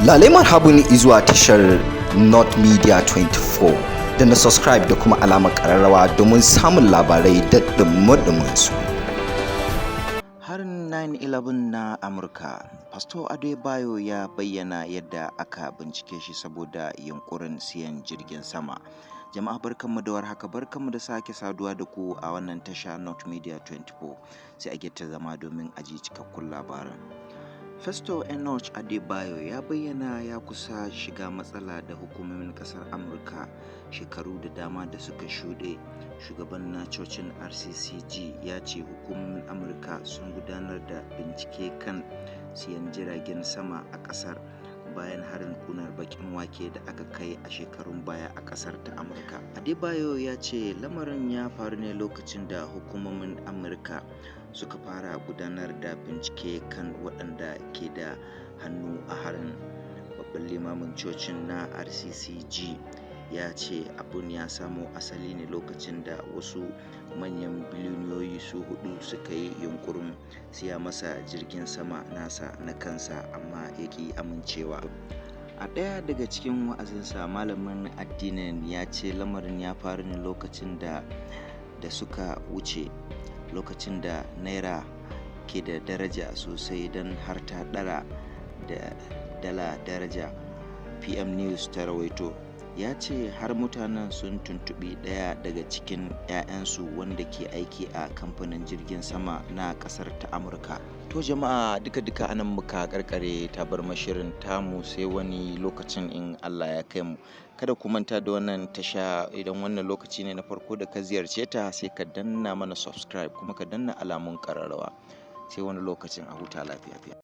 Lale marhabun izuwa tashar North Media 24 da na subscribe da kuma alamar kararrawa domin samun labarai da ɗumi su. Harin 9/11 na Amurka, Pastor Adebayo ya bayyana yadda aka bincike shi saboda yunƙurin siyan jirgin sama. Jama'a, barkanmu da warhaka, barkanmu da sake saduwa da ku a wannan tasha North Media 24. Sai a ta zama domin a ji cikakkun labaran. Pastor Enoch Adebayo ya bayyana ya kusa shiga matsala da hukumomin kasar Amurka shekaru da dama da suka shuɗe. Shugaban na cocin RCCG ya ce hukumomin Amurka sun gudanar da bincike kan siyan jiragen sama a ƙasar bayan harin kunar bakin wake da aka kai a shekarun baya a ƙasar ta Amurka. Adebayo ya ce lamarin ya faru ne lokacin da hukumomin Amurka suka fara gudanar da bincike kan waɗanda ke da hannu a harin. Babban limamin cocin na RCCG ya ce abun ya samo asali ne lokacin da wasu manyan biloniyoyi su hudu suka yi yunkurin siya masa jirgin sama nasa na kansa, amma ya ƙi amincewa. A ɗaya daga cikin wa'azinsa, malamin addinin ya ce lamarin ya faru ne lokacin da suka wuce, lokacin da naira ke da daraja sosai don har ta ɗara da dala daraja, PM News ta rawaito. Ya ce har mutanen sun tuntuɓi ɗaya daga cikin 'ya'yansu wanda ke aiki a kamfanin jirgin sama na ƙasar ta Amurka. To jama'a, duka-duka anan muka karkare tabar shirin tamu, sai wani lokacin in Allah ya kai mu. Kada ku manta da wannan tasha. Idan wannan lokaci ne na farko da ka ziyarce ta, sai ka danna mana subscribe kuma ka danna alamun ƙararrawa. Sai wani lokacin, a huta lafiya.